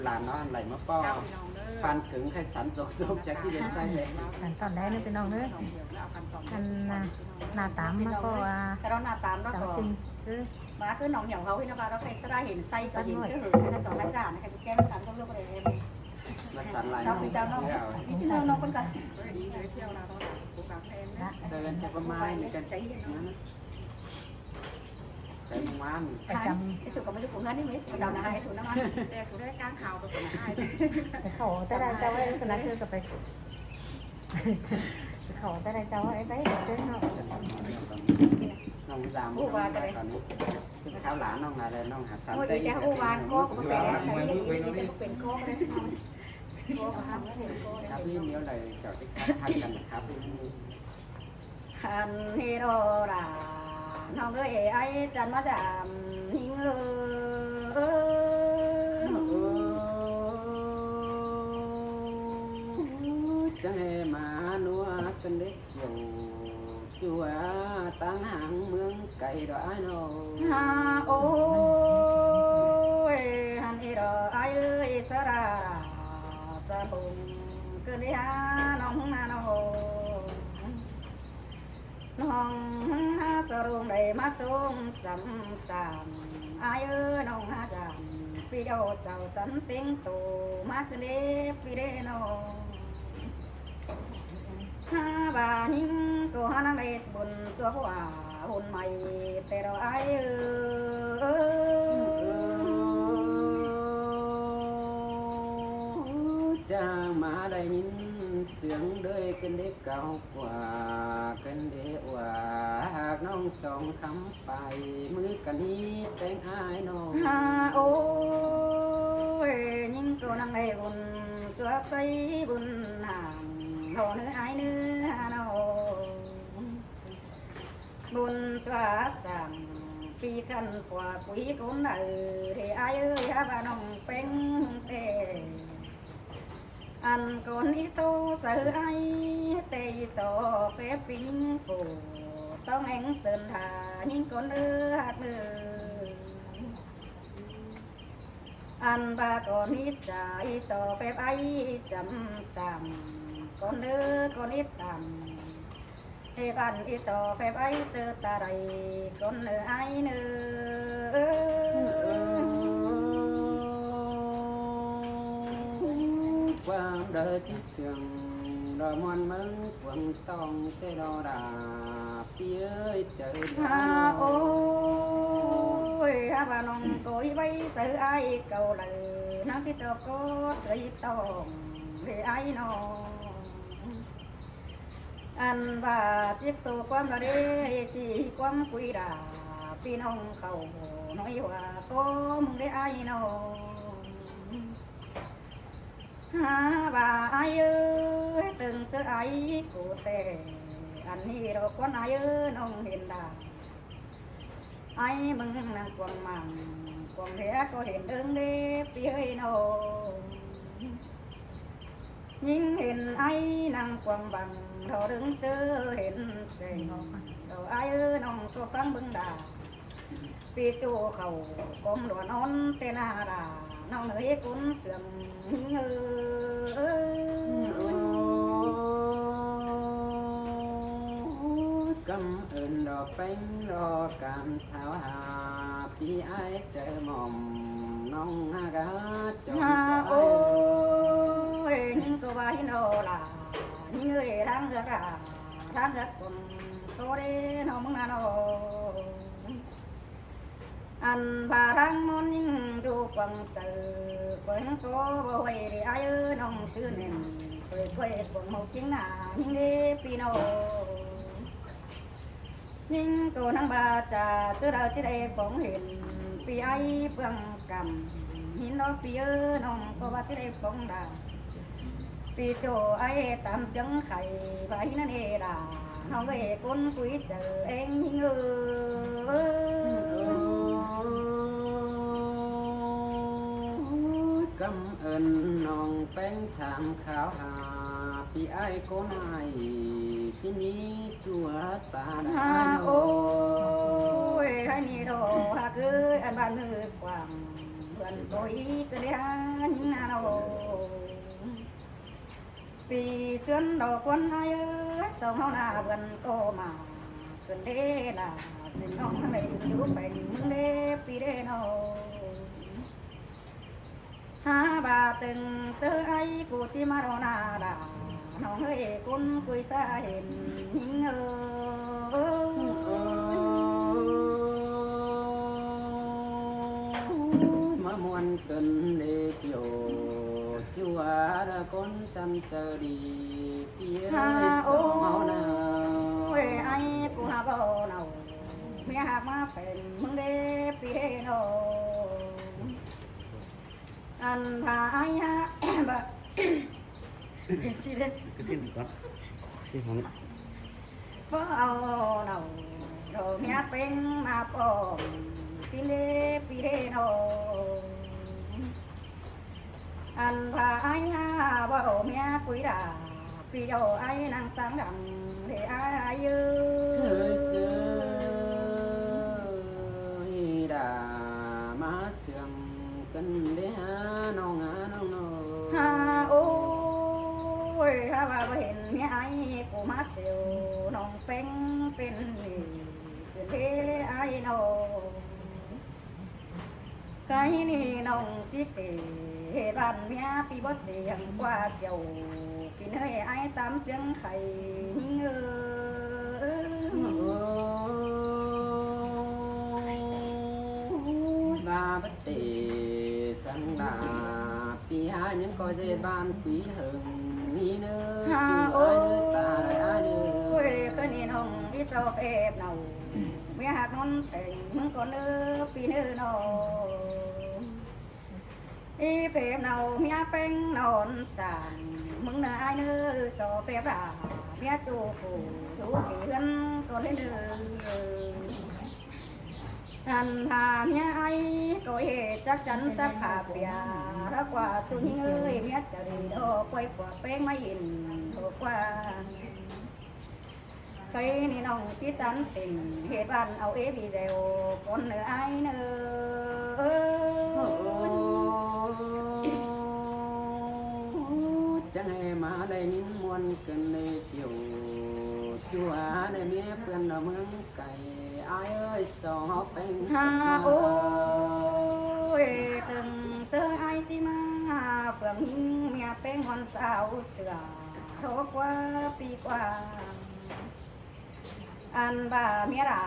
ຫຼານເນາະ ໄຫຼມາປ້ອ ເຈົ້າພີ່ນ້ອງເດີ ປານເຖິງໄຂ່ສັນສົກໆ ຈັກຊິໄດ້ໃສ່ແລ້ວ ຂັ້ນຕອນແລກເດີພີ່ນ້ອງເດີ ອັນໜ້າຕາມມາກໍວ່າ ແຕ່ເຮົາໜ້າຕາມເນາະ ເຈົ້າ ກໍ ສິ່ງ ເອີ ມາຄືໜອງຫຽວເຮົາ ພີ່ນ້ອງວ່າເຮົາໃຄ່ສະດາເຫັນໃສ່ກໍເຫັນ ເອີ ເຈົ້າ ໃຄ່ສານ ໃຄ່ແກ້ມສັນ ກໍເລີຍບໍ່ໄດ້ ມາສັນຫຼາຍ ເຈົ້າ ເນາະ ເຈົ້າເນາະ ເຈົ້າ ເຈົ້າ ພີ່ນ້ອງເນາະ ເພິ່ນກໍ ເອີ ເອີ ທ່ຽວລາວເນາະ ບໍ່ກາງແພງນະ ໃສ່ແວ່ນແຕ່ປະມານນີ້ກັນ ໃສ່ເຫັນເນາະ ໃສ່ປະມານ ປະຈຳ ໄອ້ສຸກກໍບໍ່ໄດ້ຜູ້ເຮືອນນີ້ເວີຍ ປະຈຳນະ ໄອ້ສຸນນະ ແຕ່ສຸໄດ້ກາງຂາວກໍເປັນອ້າຍ ແຕ່ເຂົາແຕ່ລະເຈົ້າໄວ້ ເພິ່ນລະເຊື່ອກໍໄປ ເຂົາແຕ່ລະເຈົ້າໄວ້ ໄປເຊີນເນາະ ນ້ອງສາມ ຮູ້ວ່າ ຕອນນີ້ ຄາວຫຼານນ້ອງຫຼາຍແລ້ວ ນ້ອງຫາສັນ ໂອ້ຍ ແຕ່ ແຕ່ຮູ້ວ່າກໍ ກໍເປັນ ເປັນກໍເລີຍ ກໍຫາເປັນກໍເລີຍ ຄັບ ນີ້ແນວໃດເຈົ້າຊິຄັບ ທັກກັນຄັບ ອັນນີ້ໂດລາ ນ້ອງເອີຍ ອ້າຍຈັນມາຈາມ ຍິງເອີຍ ຈັ່ງໃຫ້ມານົວກັນເດ້ ໂຢ ຈົວຕາງຫາງເມືອງໄກດອກອ້າຍນ້ອງ ຫາ ໂອ້ຍ ຫັ້ນເອດອກອ້າຍເອີຍ ສະລາສະບົງ ເກີນໄດ້ຫານ້ອງນານ້ອງ ນ້ອງຫາສະລຸງໄດ້ມາຊົງຈຳສາມ ອ້າຍເອີຍ ນ້ອງຫາຈາມ ປີດຽວເຈົ້າສັນເຕັງໂຕ ມາຄືເດ ປີເດນ້ອງ ຫາວ່າຍິງໂຕຫານາງໄດ້ບຸນຕົວຜູ້ອາ ຮຸ່ນໃໝ່ແຕ່ດອກອ້າຍເອີຍ ຈາງມາໄດ້ຍິນສຽງເດີຍ ເກີນເດກາວກວ່າ ເກີນເດອວາກ ນ້ອງສອງຄຳ ໄປ ມື້ກັນນີ້ແຕ່ງອ້າຍນ້ອງ ຫາ ໂອ້ຍ ຍິງໂຕນາງໄດ້ບຸນຕົວໃສ ບຸນນາງ ເນາະເນີອ້າຍເນີ ຫານ້ອງ ບຸນຕົວສັງ ປີກັນກວ່າ ປຸຍກຸນເອີ ເດອ້າຍເອີຍ ຫາວ່ານ້ອງເປັນເດ ອັນກ່ອນນີ້ໂຕສະຫືອອ້າຍ ແຕ່ອີ່ສອເປັບປີຍິງໂກ ຕ້ອງແອງເຊີນຖ້າຍິງກ່ອນເດີ ຮັກເດີ ອັນວ່າກ່ອນນີ້ຈາ ອີ່ສອເປັບອ້າຍຈຳສັງ ກ່ອນເດີ ກ່ອນນີ້ຕາມ ເຮັດອັນອີ່ສອແບບໄອເສີຕາໄດ ກ່ອນເນີອ້າຍເນີ ຄວາມເດີທີ່ເຊື່ອງ ດອກມ່ອນເມືອງກວາງຕ້ອງ ແຕ່ດອກດາ ປີເອີຍ ເຈີດຽວ ໂອ້ຍ ຫາກວ່ານ້ອງໂກຍໄວ້ໃສອ້າຍເກົ່າເລີ ນາງຊິເຈົ້າກໍເຄີຍຕ້ອງເດອ້າຍນ້ອງ ອັນວ່າຈິກໂຕຄວາມລະເດ ຈີຄວາມຄຸຍດາ ພີ່ນ້ອງເຂົານ້ອຍວ່າໂຕມຶງເດອ້າຍນ້ອງ ຫາວ່າອ້າຍເອີຍ ຕຶງເຈີອ້າຍໂກແຕ່ ອັນນີ້ດອກຄວັນອ້າຍເອີຍ ນ້ອງເຫັນດາ ອ້າຍມຶງນາງກວາງມັງ ກວາງແທ້ກໍເຫັນເດີເດ ປີເອີຍນ້ອງ ຍິ່ງເຫັນອ້າຍນາງກວາງບັງ ດອກເດີງເຈີເຫັນແຈ້ງ ດອກອ້າຍເອີຍ ນ້ອງກໍຟັງເບິ່ງດາ ປີໂຈເຂົ້າກອງດອນອນແຕ່ໜ້າດາ ນ້ອງເອີຍ ຄົນເຊື່ອງເອີຍ ກຳເອີ້ນດອກແປ້ງດອກການ ຖ້າວ່າປີອ້າຍໃຈໝອມ ນ້ອງຫາກະຈອມ ໂອ້ຍ ຍິງກໍວ່າເຫັນດອກຫຼາ ຍິງເອີຍ ທາງເຮືອກຫຼາ ທາງເຮືອກຄົນໂຕເດ ນ້ອງເມືອງນານ້ອງ ອັນວ່າທາງມອນຍິງຢູ່ກວາງເຕີ ຂ້ອຍກໍບໍ່ໄຫວເດອ້າຍເອີຍ ນ້ອງຊື່ແໜ້ນ ຂ້ອຍ ຂ້ອຍກວາງເມົາຈິງນາຍິງເດ ພີ່ນ້ອງ ຍິງໂຕນາງບາຈາ ເສືອດາວທີ່ໄດ້ປອງເຫັນ ປີອ້າຍເບື້ອງກຳ ຫີນດອກປີເອີຍ ນ້ອງກໍວ່າທີ່ໄດ້ປອງດາ ປີໂຈອ້າຍຕາມຈັ່ງໄຂ ວ່າຫີນນັ້ນເອດາ ເຮົາເອີຍ ຄົນຄຸຍເຈີເອງຍິງເອີຍ ກຳເອີ້ນນ້ອງແປ້ງຖາມຂ່າວຫາ ປີອ້າຍຄົນໃຫ້ຊິມີ ສວດປານ ໂອ້ຍ ໃຫ້ມີດອກຮັກເອີຍ ອັນບ້ານມືກວ້າງ ເພື່ອນໂຕອີກເດີນາໂນ ປີເດືອນດອກຄວັນອາຍເອີຍ ສອງເຮົາໜ້າເພື່ອນກໍມາເກີນເດລາ ຊິນ້ອງເອີຍຢູ່ແຂວງເມືອງເດປີເດໂນ ຫາວ່າເຖິງເຕີອາຍກູຊິມາລໍໜ້າດາ ນ້ອງເອີຍ ຄົນກຸຍສາເຫັນຍິງເອີຍ ມາມ່ວນເກີນເດປິໂອ ຊື່ວ່າລະຄົນຈັນເຈີດີ ປີເອີຍສອງເຮົານາ ໂອ້ຍ ອ້າຍກູຫາເວົ້າເນົາ ເມຍຫາກມາເປັນມຶງເດປີເດໂນ ອັນພາອາຍຫາ ເປັນຊິເດ ກະຊິນກ່ອນ ຊິຂອງ ພໍເອົາເນົາ ດອກເມຍເປັນມາປ້ອມ ຊິເດປີເດໂນ ອັນພາອາຍຫາເວົ້າເມຍກຸຍດາ ປີເຈົ້າອາຍນັ່ງຕາງດັງເດອາຍເອີຍ ເຊີຍເຊີຍດາ ມາເຊື່ອງກັນເດຫານ້ອງຫານ້ອງເນາະ ຫາໂອ້ຍ ຫາວ່າບໍ່ເຫັນເມຍອາຍ ກູມາເຊວນ້ອງແປ້ງເປັນນີ້ ຄືເດອາຍເນາະ ໄກນີ້ນ້ອງຊິເຕເຮັດບ້ານເມຍ ປີບໍ່ຕຽງກວ່າເຈົ້າ ກິນເອີຍອາຍຕາມເຈີງໄຂ່ຍິງເອີຍ ວ່າບໍ່ເຕສັງດາ ປີຫາຍັງກໍເຈບ້ານປີເຫິງນີ້ເນີ ຫາໂອ້ຍ ຕາໄດ້ອາຍເດີ ຄືນີ້ນ້ອງອີເຈົ້າເປັບເນົາ ເມຍຫາກນອນແຕ່ງມຶງກໍເນີ ປີເນີນ້ອງ ອີເປັບເນົາເມຍແປ້ງນອນສ້າງ ມຶງເນີອາຍເນີ ຊອເປັບລາ ເມຍຈູກູຢູ່ທີ່ເຮືອນກໍເລີຍເນີ ອັນພາເມຍອາຍກໍເຮັດຈັກຈັນຈັກພາເປຍ ລະກວ່າຕຸນເອີຍ ເມຍຈະດີດອກ ປ່ອຍກວ່າແປ້ງມາອິນດອກກວ່າ ໄກນີ້ນ້ອງຕິດຕັນເຕັງ ເຮັດບ້ານເອົາເອວີແຊວ ຄົນເນີອາຍເນີ ຈັ່ງໃຫ້ມາໄດ້ຍິນມ່ວນເກີນເລີຍ ປິວ ຈົວໄດ້ເມຍເພື່ອນເມືອງໄກ ອາຍເອີຍ ສອງເຮົາແປ້ງ ຫາໂອ້ຍ ເຖິງເຕີອາຍຊິມາເຟືອງຍິງ ເມຍແປ້ງຮອນສາວເຊື່ອ ໂທກວ່າປີກວ່າ ອັນວ່າເມຍລາ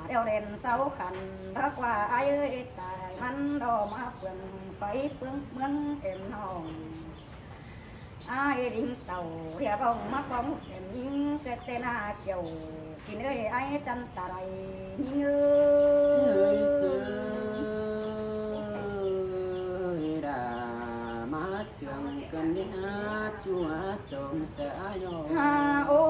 ດຽວເຫຼັ້ນເສົາຂັນ ຖ້າກວ່າອາຍເອີຍຕາຍ ມັນດອມາເຟືອງໄປເຟືອງເມືອງເອັມນ້ອງ ອາຍລິງເຕົ່າ ຮຽບອອກມາຂອງເອັມຍິງ ເກີດແຕ່ໜ້າກ່ຽວ ກິນເອີຍ ອາຍຈັນຕາໄລຍິງເອີຍ ເຊີຍເຊີຍດາ ມາເຊື່ອງກັນເດຫາ ຈົວຈອມຈະອາຍອ ຫາໂອ້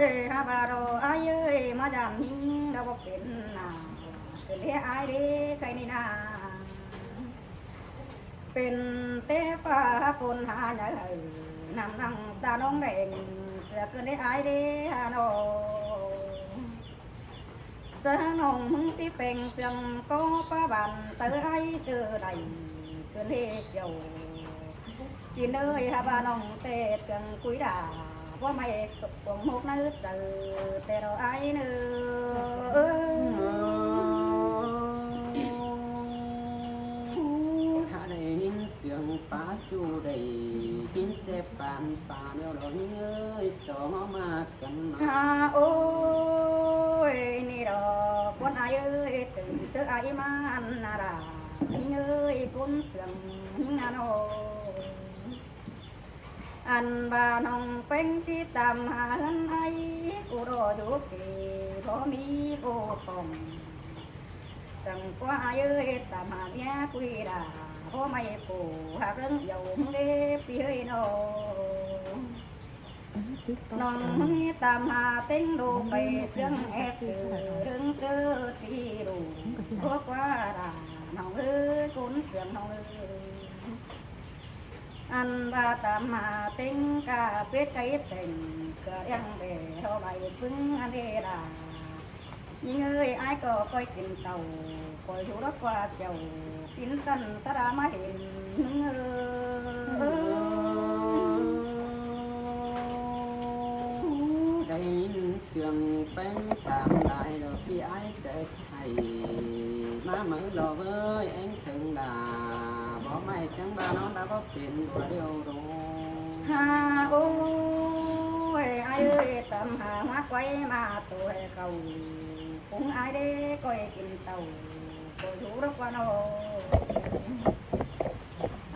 ຍ ຫາບາໂດອາຍເອີຍ ມາຢາມຍິງດອກບໍ່ເປັນນາ ເປັນເດອາຍເດ ໄຄນີ້ນາ ເປັນແຕ່ຟ້າຝົນຫາໃຫຍ່ ນ້ຳນັ່ງຕານ້ອງແດງ ເສືອເກີນໄດ້ອາຍເດຫານ້ອງ ເສືອນ້ອງມຶງທີ່ເປັງເຊື່ອງກໍປະບານ ເສືອໄອເສືອໃດເກີນເດກ່ຽວ ກິນເອີຍຫາບານ້ອງເຕດເຄື່ອງກຸຍດາ ບໍ່ໄໝ້ຕົກປວງໝົກໃນໃຈ ແຕ່ດອກອາຍເນີ ຖ້າໄດ້ຍິນສຽງປາຈູໄດ້ກິນແຈບປານປາແນວດອກເອີຍ ສອງເຮົາມາກັນມາ ຫາໂອ້ຍ ນີ້ດອກຄົນອາຍເອີຍ ຕື່ນເຕີອາຍມາອັນນາດາ ຍິງເອີຍ ຄົນເຊື່ອງນານ້ອງ ອັນວ່ານ້ອງເປັງຊິຕາມຫາເຮືອນອ້າຍ ກູລໍຢູ່ເກ ບໍ່ມີຄູ່ຄອງ ສັງກວ່າອ້າຍເອີຍ ຕາມຫາເມຍກຸຍດາ ບໍ່ໄໝ້ຜູ້ຮັກເລື່ອງດຽວເດ ພີ່ເອີຍນ້ອງ ນ້ອງເອີຍ ຕາມຫາເຕັງໂດໄປເຄື່ອງແອບເຈີເລື່ອງເຈີທີ່ຮູ້ ບໍ່ກວ່າດາ ນ້ອງເອີຍ ຄົນເຊື່ອງນ້ອງເອີຍ ອັນວ່າຕາມຫາເຕັງກະເປັດໄກ່ແຕ່ງ ກະລ້ຽງແດ່ລໍໃບປຶງອັນເດລາ ຍິງເອີຍ ອ້າຍກໍກ້ອຍເປັນເຕົ້າ ຂ້ອຍຮູ້ດອກວ່າເຈົ້າ ປິ່ນຊັ້ນສາລາມາເຫັນ ຍິງເອີຍ. ໄດ້ຍິນສຽງແປ້ງຖາມຫຼາຍດອກ ພີ່ອ້າຍໃຈໄຂ້ ມາເມີຫຼໍ່ເວີຍ ແອງເຖິງຫຼ້າ ບໍ່ໄໝ້ຈັ່ງວ່ານ້ອງລາບໍ່ເປັນຕົວດຽວໂດ. ຫາໂອ້ຍ ອ້າຍເອີຍ ຕາມຫາຫົວຄວາຍມາໂຕໃຫ້ເຂົາ ປຸງອ້າຍເດ້ ກ້ອຍເປັນເຕົ້າ ກໍຢູ່ດອກວ່ານ້ອງ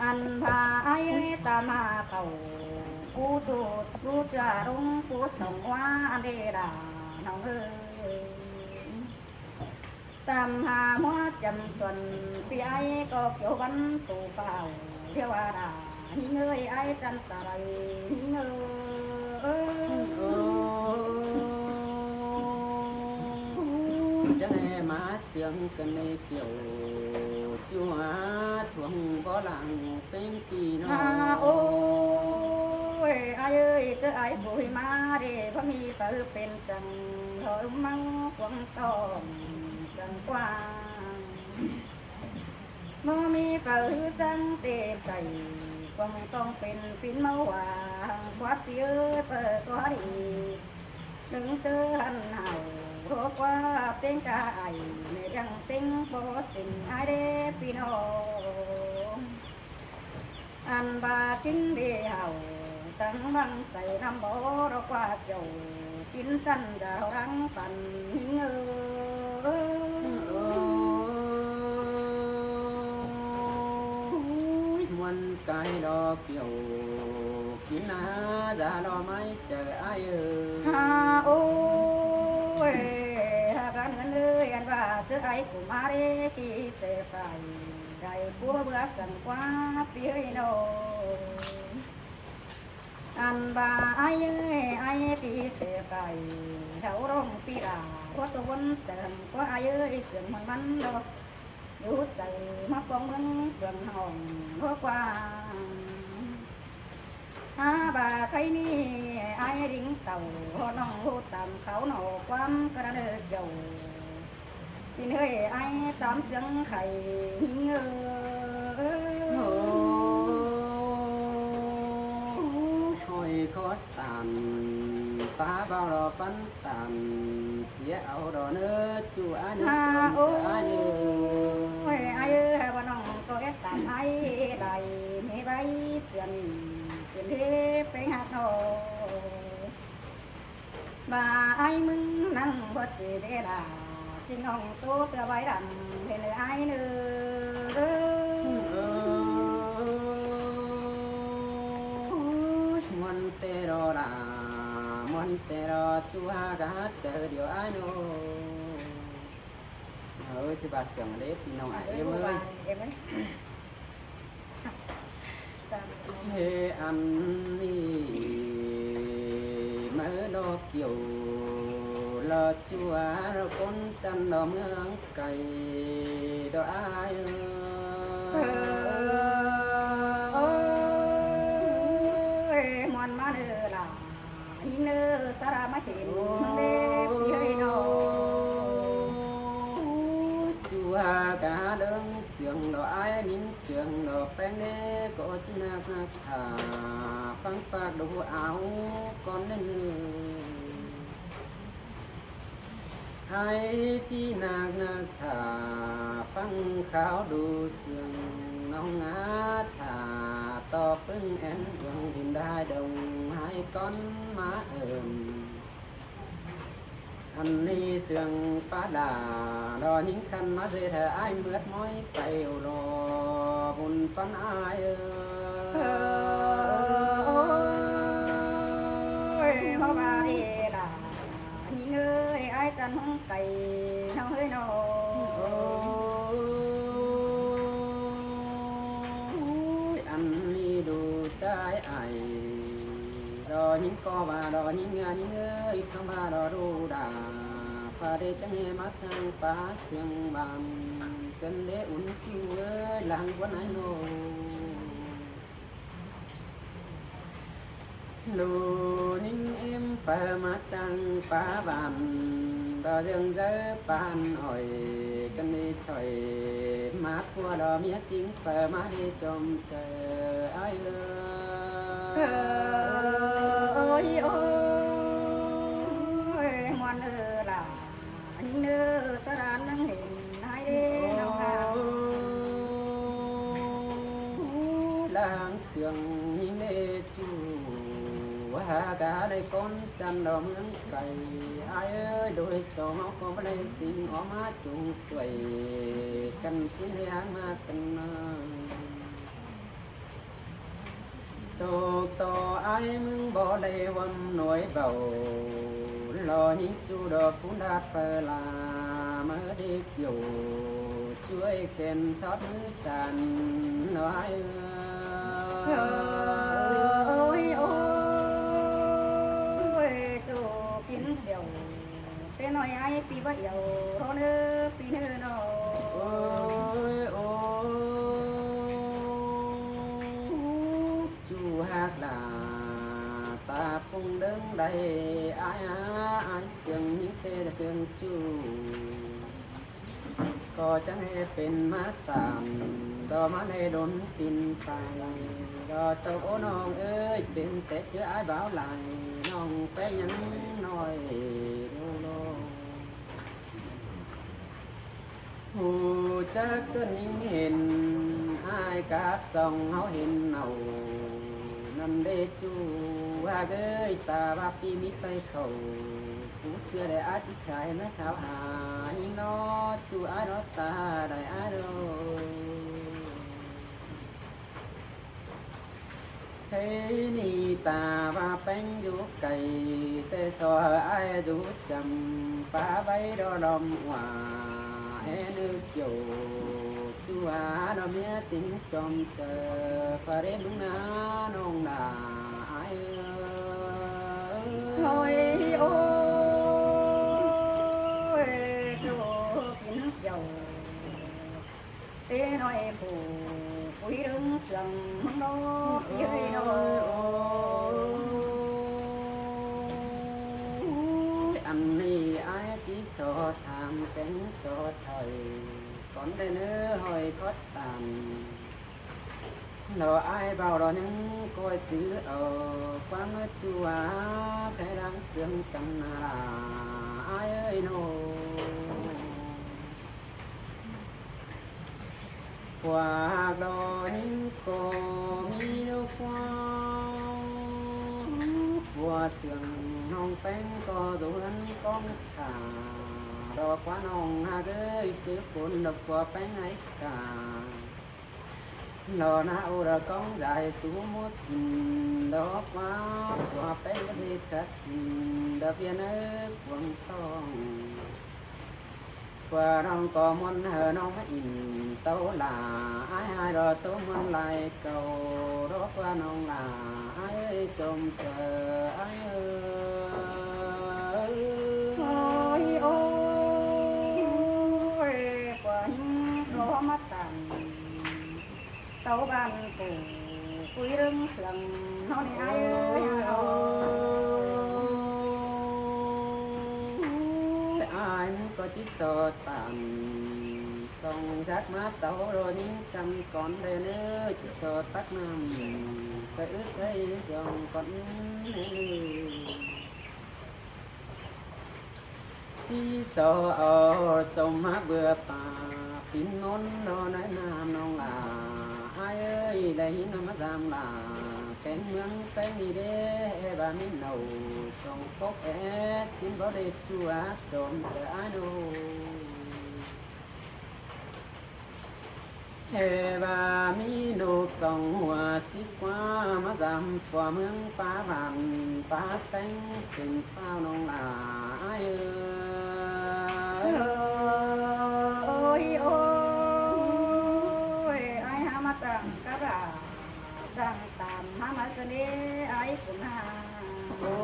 ອັນພາອ້າຍເອີຍ ຕາມຫາເຂົາ ປູຕູດ ປູຈາລົງ ປູສອງວ່າອັນເດດາ ນ້ອງເອີຍ. ຕາມຫາຫົວຈຳສວນ ພີ່ອ້າຍກໍກ່ຽວວັນໂຕຟ້າວ ເທວະດາ ຍິງເອີຍ ອ້າຍຈັນຕະໄລ ຍິງເອີຍ. ຈັງແຫ່ມາສຽງກັນໃນກ່ຽວ ຊິຫາທວງບໍ່ຫຼັງເປັນປີນ້ອງ ໂອ້ຍ ອ້າຍເອີຍ ເຈີອ້າຍປຸຍມາເດ້ ບໍ່ມີໄປເປັນ ຈັ່ງເຂົາມັງກວາງຕ້ອງຈັງກວ້າງ ບໍ່ມີໄປຈັ່ງເຕັມໃຈ ກວາງຕ້ອງເປັນປິ່ນເມົາຫວ່າງ ຄວາມເປີດກວ່າດີ ເຖິງເຈີຫັ້ນເຮົາ ໂລກວ່າເປັນກາໄອ ແມ່ຍັງເຕັງບໍ່ສິ້ນ ອ້າຍເດ້ພີ່ນ້ອງ. ອັນບາກິນເດເຮົາ ສັງວັງໃສ່ນຳບໍ່ດອກວ່າເຈົ້າ ກິນຈັ່ນຈະເຮົາລັງປັນເອີຍ. ມ່ວນກາຍດອກກ່ຽວ ກິນນາຈະລໍໄມ້ເຈີອ້າຍເອີຍ. ຫາໂອ້ຍ ຫາກັນເອີຍ ອັນວ່າເຈີອ້າຍກູມາເຣ ທີ່ເສໄປ ໄດ້ຜົວເບື່ອສັນກວ່າປີເອີຍນ້ອງ ອັນວ່າອ້າຍເອີຍ ອ້າຍທີ່ເສໄປ ເຮົາຮ້ອງປີລາ ບໍ່ຕົວວົນເຕີມກວ່າອ້າຍເອີຍ ສຽງມັນມັນດອກ ຢູ່ໃຈມາປອງເມືອງເມືອງຫ້ອງໂລກກວ້າງ ຫາວ່າໃຄນີ້ອ້າຍດິງເຕົ້າ ເຮົານ້ອງຮູ້ຕາມເຂົານອກ ຄວາມກະເລີດເຈົ້າ ກິນເຮີ້ຍອ້າຍຕາມເຄື່ອງໄຂ່ຍິງເອີຍ. ໂອ້ຍ ຂ້ອຍຂໍຕາມ ປາເບົາດອກປັນຕາມ ເສຍເອົາດອກເນີຈູອ້າຍເນີ ຫາໂອ້ຍ ອ້າຍເອີຍ ອ້າຍເອີຍ ວ່ານ້ອງກໍເຮັດຕາມອ້າຍໄດ້ ມີໃບເຊື່ອນີ້ ເປັນເດໄປຫານ້ອງ ວ່າອ້າຍມຶງນັ່ງບໍ່ຕິເດລາ ຊິນ້ອງໂຕເທື່ອໄວ້ດຳເຫັນເອີຍອ້າຍເນີ. ໂອ້ຍ ມ່ວນແຕ່ດອລາ ມ່ວນແຕ່ດອ ຈູຫາກະຮັກເຈີດຽວອ້າຍໂນ. ເອີ ຈະບາດສຽງເດ້ພີ່ນ້ອງອ້າຍເອີຍ. ເຮ ອັນນີ້ມາດອກກ່ຽວ ລະຊົ່ວຄົນຈັນດອກເມືອງໄກ ດອກອ້າຍເອີຍ. ໂອ້ຍ ມ່ວນມາເດີລະ ຍິງເດີ ສາລາມາເຫັນເດ້ ພີ່ເອີຍນ້ອງ. ຈູຫາກະເລື່ອງສຽງດອກອ້າຍ ຍິງສຽງດອກແປ້ງເດ້ ກໍຈິນັກນັກຖ້າ ຟັງປາກດູເອົາກ່ອນເນີ. ໃຜທີ່ນັກນັກຖ້າ ຟັງຂ່າວດູເຊື່ອງ ນ້ອງອາຖ້າ ຕໍ່ປຶ້ງແອນດວງດິນດາຍດົງ ໃຫ້ກ່ອນມາເອີ້ນ. ອັນນີ້ເຊື່ອງປາດາ ດອຍິງຄັນມາເສແທ້ ອ້າຍເມືອດມ້ອຍໄປລອບຸນປັນອ້າຍເອີຍ. ໂອ້ຍ ເວົ້າວ່າເດລະ ຍິງເອີຍ ອ້າຍຈັນຫົງໄກ ນ້ອງເອີຍນ້ອງ. ໂອ້ຍ ອັນນີ້ດູຈາຍອ້າຍ ດອຍິງກໍວ່າ ດອຍິງ ຍິງເອີຍ ຄຳວ່າດອດູດາ ພາເດຈັ່ງແຫ່ມາຊ່າງປາສຽງບານ ເກີນເດອຸ່ນຈູເອີຍ ລາງກວ່ານາຍໂນ. ໂລນິງເອັມເຟີມາຈັ່ງປາບານ ດາເລື່ອງເຈີປານອ້ອຍກັນດີຊ່ອຍ ມາຜົວດອກເມຍຈິງເປີມາດີຈົມເຈີອ້າຍເອີຍ ໂອ້ຍ ໂອ້ຍ ມ່ວນເອີລະ ຍິງເດີສະຫຼານຍັງເຫັນນາຍເດ້ນ້ອງລາ ລາງເຊື່ອງຍິງເດ້ ຈູຫາກາໄດ້ກ່ອນຈັນດອກເມືອງໄກ ອ້າຍເອີຍ ໂດຍສອງເຮົາກໍບໍ່ໄດ້ສິ່ງອອກມາຈຸງຊ່ວຍກັນ ຊິເຮັດຫຍັງມາກັນນາ ໂຕຕໍ່ອ້າຍມຶງບໍ່ໄດ້ຫວັງໜ້ອຍເບົາ ລໍຍິງຈູດອກຄູນດາດເປີລາ ມາເດັກໂຍ ຊ່ວຍແຂນຊອດມືສັ່ນ ນ້ອຍເອີຍ ໂອ້ຍ ໂອ້ຍ ໂຕປິ່ນແປ້ວ ແຕ່ນ້ອຍອ້າຍປີບໍ່ອຽວ ລໍເນີປີເນີນ້ອງ ໂອ້ຍ ໂອ້ຍ ຈູຮັກຫຼ້າ ຕາປຸງເດີງໄດ້ ອ້າຍ ອ້າຍ ອ້າຍ ສຽງຍິງເຕະເຄື່ອງຈູ ກໍຈັ່ງໃຫ້ເປັນມາສາມ ດອກມາໄດ້ດົນປິ່ນໄປ ດອກຕົກ ໂອ້ ນ້ອງເອີຍ ເປັນແຕ່ເຈີອ້າຍບ່າວຫຼາຍ ນ້ອງແປ້ງຍັງນ້ອຍໂດໂລ ຮູ້ຈັກເກີນຍິງເຫັນ ອ້າຍກັບສອງເຮົາເຫັນເອົາ ນຳເດຈູຫາກເອີຍ ຕາວ່າປີມີໄປເຂົ້າ ຜູ້ເຊື່ອໄດ້ອາຈິຂາຍມາເຂົ້າຫາຍິງເນາະ ຈູອ້າຍເນາະ ຕາໄດ້ອ້າຍເນາະ ເຮີຍ ນີ້ຕາວ່າແປ້ງຢູ່ໄກ ແຕ່ຊໍອ້າຍຢູ່ຈຳ ປາໄວ້ດອດອມວ່າ ແອນຶກໂຍ ຈູຫາດອກເມຍຕິງຈອມ ເຈີປະເດັນໜ້ານ້ອງໜ້າອ້າຍເອີຍ ໂອ້ຍ ໂອ້ຍ ໂຕກິນເຈົ້າ ເຕນ້ອຍຜູ້ ປຸຍເລິງເຊື່ອງເມືອງນອກ ເອີຍນ້ອຍ ອັນນີ້ອ້າຍຕິຊໍຖາມແກງຊໍໄທ ກ່ອນໄດ້ເນີ ຫ້ອຍຄອດຕານ ດອກອ້າຍເບົາດອກໜຶ່ງ ກອຍຈື່ເອົາ ຄວາມເມີດຈົວ ໃຜລາງເຊື່ອງກັນນາລາ ອ້າຍເອີຍໂນ ພວກດອກຫີນກໍມີລູກພວກ ພວກເຊື່ອງນ້ອງແປ້ງກໍດວນກ້ອງຂາ ດອກຄວານ້ອງຫາກເອີຍ ຈື່ຄົນດອກພວກແປ້ງໃຫ້ກາ ດອກນາໂອດອກກ້ອງໃຫຍ່ສູໝົດກິນ ດອກວ່າພວກແປ້ງບໍ່ຊິຂັດກິນ ດອກເບຍເນີພວງທອງ ພວກນ້ອງກໍມ່ວນເຮີນ້ອງມາອິນເຕົ້າຫຼ້າ ອ້າຍຫາຍດອກໂຕມ່ວນຫຼາຍເກົ່າ ດອກວ່ານ້ອງຫຼ້າ ອ້າຍເອີຍ ຈົ່ມເຈີອ້າຍເອີຍ ໂອ້ຍ ໂອ້ຍ ກວ່າຍິງກໍມາຕັ້ງ ເຕົ້າບ້ານປູ ປຸຍເລິງເຊື່ອງເຮົານີ້ອ້າຍເອີຍ ອ້າຍກໍຈິສອດຕານ ສ່ອງຈັກມາເຕົ້າໂລຍິງຈັນກ່ອນແດ່ເນີ ຈິສອດຕັກນ້ຳ ໃສ່ອຶດໃສ່ສອງກ່ອນແດ່ເນີ. ຈີສອເອົາສົມມາເບືອປາ ປິ່ນນົນໂລໃນນ້ຳນ້ອງຫຼ້າ ອ້າຍເອີຍ ໄດ້ຍິນມາສາມຫຼ້າ ແກງເມືອງແປ້ງນີ້ເດ້ ແອບາມີເນົ່າ ສອງປົກແອ ຊິນບໍ່ໄດ້ຕົວະ ຈົ່ມເດີອ້າຍໂນ. ເອວ່າມີນົກສອງຫົວສິກວ່າ ມາສາມຕົວເມືອງຟ້າຫວານຟ້າແສງ ເປັນປ້າວນ້ອງຫຼ້າອ້າຍເອີຍ ໂອ້ຍ ໂອ້ຍ ອ້າຍຫາມາຕັ້ງກະບາ ສ້າງຕາມຫາມາເກີນເດອ້າຍຄຸນນາ ໂອ້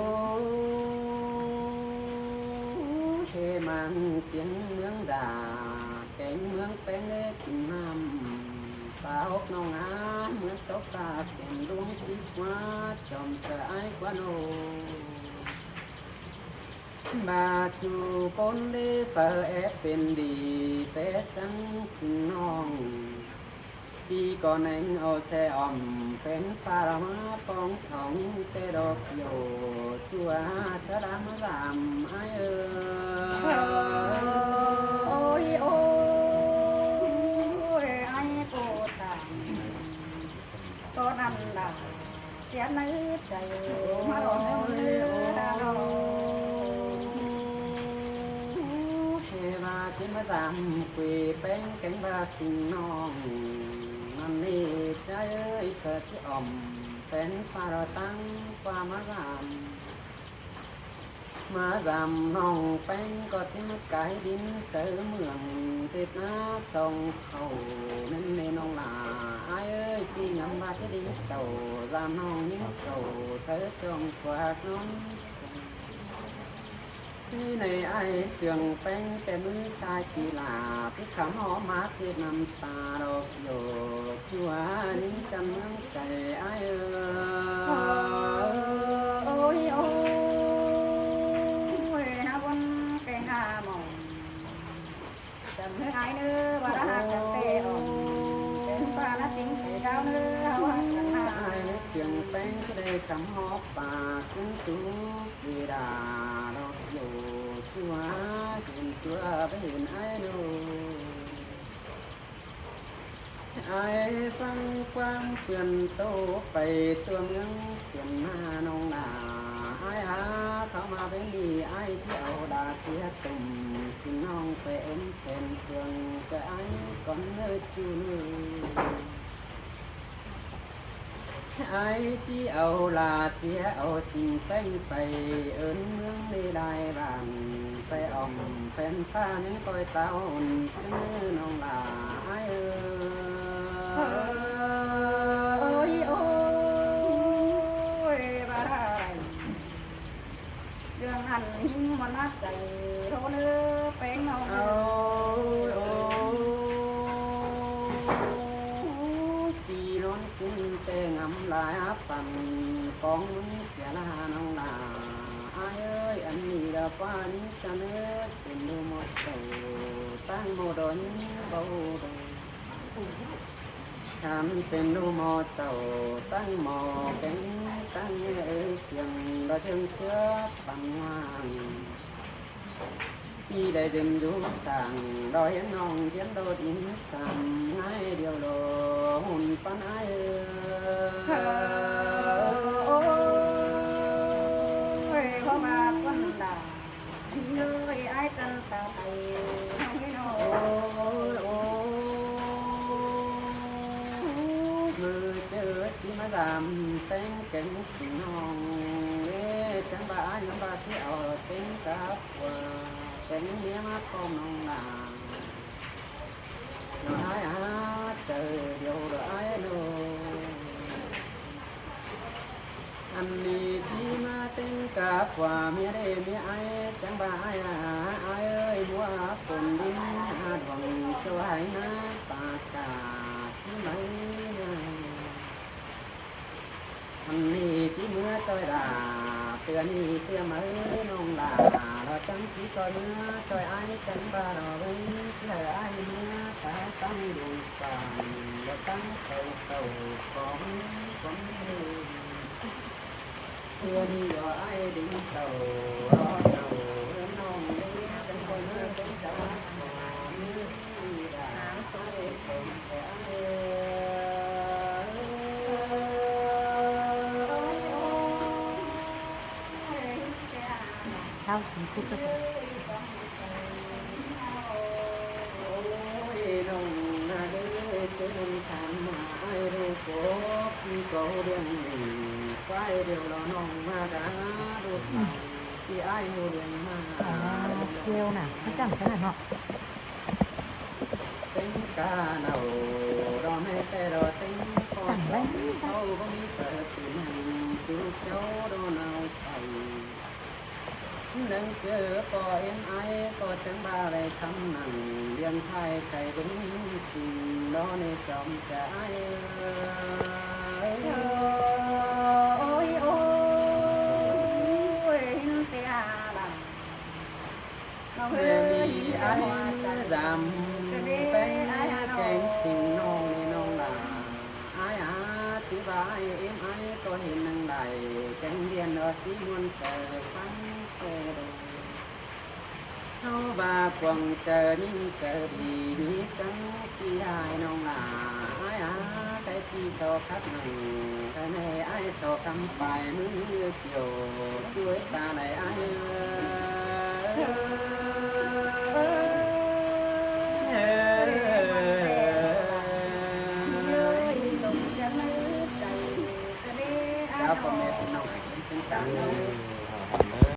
ເຮມັງຈຽງເມືອງດາ ແກງເມືອງແປ້ງເດ້ກິນນ້ຳ ປາອົກນ້ອງອາ ເມືອງຕົກຕາແກ່ນຫຼວງສີກວ່າ ຈອມຈະອ້າຍກວ່າໂນ. ບາຈູກົນເດເຟີແອບເປັນດີແປສັງສິນນ້ອງ ດີກໍແໜງເອົາແຊອ່ອມເປັນປາລະມາປອງທອງແຕ່ດອກໂຍ ຊົ່ວສະດາມສາມອ້າຍເອີຍ ໂອ້ຍ ໂອ້ຍ ອ້າຍໂກຕາ ຕອນນັ້ນລະ ສຽນໃນໃຈ ມາລອງເອົາເລີຍລະເນາະ ເທວາຈິມມະສາມ ກຸຍແປ້ງແກງບາສິງນ້ອງ ນັ້ນເນໃຈເອີຍ ເກີດຊິອ່ອມ ແຟນຟ້າລອຕັ້ງຄວາມມາສາມ ມາສາມນ້ອງແປ້ງກໍຈິມກາຍດິນ ເສີເມືອງຕິດໜ້າສອງເຂົາ ນັ້ນເນນ້ອງຫຼ້າ ອ້າຍເອີຍ ປີງາມວ່າທີ່ດິນເຈົ້າ ສາມນ້ອງຍິງເຂົາ ເສີຈອງກວາກນອນ ທີ່ໃນອ້າຍເຊື່ອງແປ້ງແຕ່ມື້ຊາຍປີລາ ທີ່ຄຳຫອມມາເຈັບນ້ຳຕາດອກໂຍ ຊົ່ວຍິງຈັນເມືອງໄກອ້າຍເອີຍ ໂອ້ຍ ໂອ້ຍ ນາວົນໄກຫາໝອງ ຈຳເນີອ້າຍເນີ ວ່າລະຮັກກັນແຕ່ອ່ອນ ເປັນປານະຈິງໃຈດາວເນີ ເຮົາຮັກກັນນາ ອ້າຍເຊື່ອງແປ້ງຈະໄດ້ຄຳຫອມປາກ ຂຶ້ນສູ່ ເວລາດອກໂຍ ຊົ່ວເຫັນຊົ່ວໄປເຫັນອ້າຍໂນ ອ້າຍຟັງຄວາມເຕືອນໂຕ ໄປຕົວເມືອງເຮືອນນານ້ອງຫຼ້າ ອ້າຍຫາເຂົ້າມາເປັນນີ້ ອ້າຍຊິເອົາດາເສຍຕຸ່ມ ຊິນ້ອງໄປເອີ້ນແສນເຄື່ອງ ແຕ່ອ້າຍກ່ອນເນີຈູເນີ ອ້າຍຈິເອົາລາເສຍເອົາສິ່ງແປ້ງໄປເອີ້ນເມືອງໃນລາຍບ້ານ ໄປອ່ອມແຟນຟ້າຍັງຄອຍຕາອຸ່ນ ຄືນ້ອງຫຼ້າອ້າຍເອີຍ ໂອ້ຍ ໂອ້ຍ ວ່າໄດ້ ເລື່ອງນັ້ນຍິງມັນໜັກໃຈໂລເລີແປ້ງນ້ອງເອີຍ ປີນອນກິນແຕ່ງຳລາຍປັນ ປອງມຶງເສຍລານ້ອງຫຼ້າ ອ້າຍເອີຍ ອັນນີ້ລະກວ່ານີ້ຈະເນີ ເປັນດູໝໍ້ເຈົ້າ ຕັ້ງໝໍ້ດອຍເບົາດອຍ ຄັນເປັນດູໝໍ້ເຈົ້າ ຕັ້ງໝໍ້ແກງ ຕັ້ງແຍເອີຍ ສຽງດອຍເທິງເສືອປັນຫວ່າງ ປີໄດ້ເດັ່ນຢູ່ສ້າງ ດອຍເຫັນນ້ອງ ຈຽນໂດດອິນສາມ ງ່າຍດຽວໂລ ຫຸ່ນປັນອ້າຍເອີຍ ໂອ້ຍ ເພາະວ່າຄົນດາ ເອີຍ ອ້າຍຈັນຕາໄປ ນ້ອງເອີຍນ້ອງ ໂອ້ຍ ໂອ້ຍ ມື້ເຈີທີ່ມາດາມ ແຕ່ງແກງຊິນ້ອງ ເອີ ຈັ່ງວ່າອ້າຍນຳວ່າທີ່ເອົາເຕັງກັບວ່າ ແຕ່ງເມຍມາພ້ອມນ້ອງຫຼ້າ ນ້ອງອ້າຍຫາເຈີດຽວດອຍອ້າຍໂນ ອັນນີ້ທີ່ມາເຕັງກັບວ່າເມຍເດ້ເມຍອ້າຍ ຈັ່ງວ່າອ້າຍອາອ້າຍເອີຍ ບົວຝົນດິນຫາດຫວັງ ເຈົ້າໃຫ້ນາປາກາຊິໄໝງາມ ອັນນີ້ທີ່ເມືອຈ່ອຍດາ ເທື່ອນີ້ເທື່ອໃໝນ້ອງຫຼ້າ ລະຈັ່ງທີ່ກໍເມືອຈ່ອຍອ້າຍ ຈັ່ງວ່າລະເວີຍ ທີ່ໃຫ້ອ້າຍເມືອສາຕັ້ງດວງການ ລະຕັ້ງໃຈເຕົ້າຂອງຄົນເດີ ເພື່ອນີ້ກໍອ້າຍດຶງເຕົ້າ ລໍເຕົ້າເອີ້ນນ້ອງເດີ ຈັ່ງຄ່ອຍເດີຕົນຈາກຄວາມ ຊາວສີ່ພຸດເຈົ້າ ໂອ້ຍ ນ້ອງນາເອີຍ ເຈີບຸນທຳມາອ້າຍລູກ ກອບທີ່ເຂົາລ້ຽງ ຄວາຍດຽວລະນ້ອງມາດາ ລູກທີ່ອ້າຍເລ້ຽງມາ ຂອງລາວລາວທ່ຽວນະ ຄືຈັ່ງຊັ້ນນະເນາະ ເຕັງກາເນົ່າ ດອກແມ່ແຕ່ດອກເຕັງ ຈັ່ງໄດ້ ເຂົາບໍ່ມີເກີດຂຶ້ນ ຈູເຈົ້າດອກເນົ່າໃສ ໜຶ່ງເຈີກໍເອັນໄອ ກໍຈັ່ງວ່າໄດ້ຄຳນັ້ນ ລຽນພາຍໄກ່ເບິ່ງສິງ ດອກໃນຈອມຈະອາຍເອີຍ ໂອ້ຍ ໂອ້ຍ ເຫັນແຕ່ອາລາ ເອັມໄອກໍເຫັນນາງໄດ້ ແກງດຽນດອກສີມ່ວນເຈີຟັງແຕ່ດົນ ເຮົາວ່າຄວາມເຈີຍິງເຈີດີ ໜີຈັງທີ່ອ້າຍນ້ອງຫຼ້າ ອ້າຍອາໄກທີ່ຊອກຮັກນັ້ນ ໄດ້ແນ່ອ້າຍຊອກຄຳປາຍມືໂຍກ ຊ່ວຍປາໄດ້ອ້າຍເອີຍ.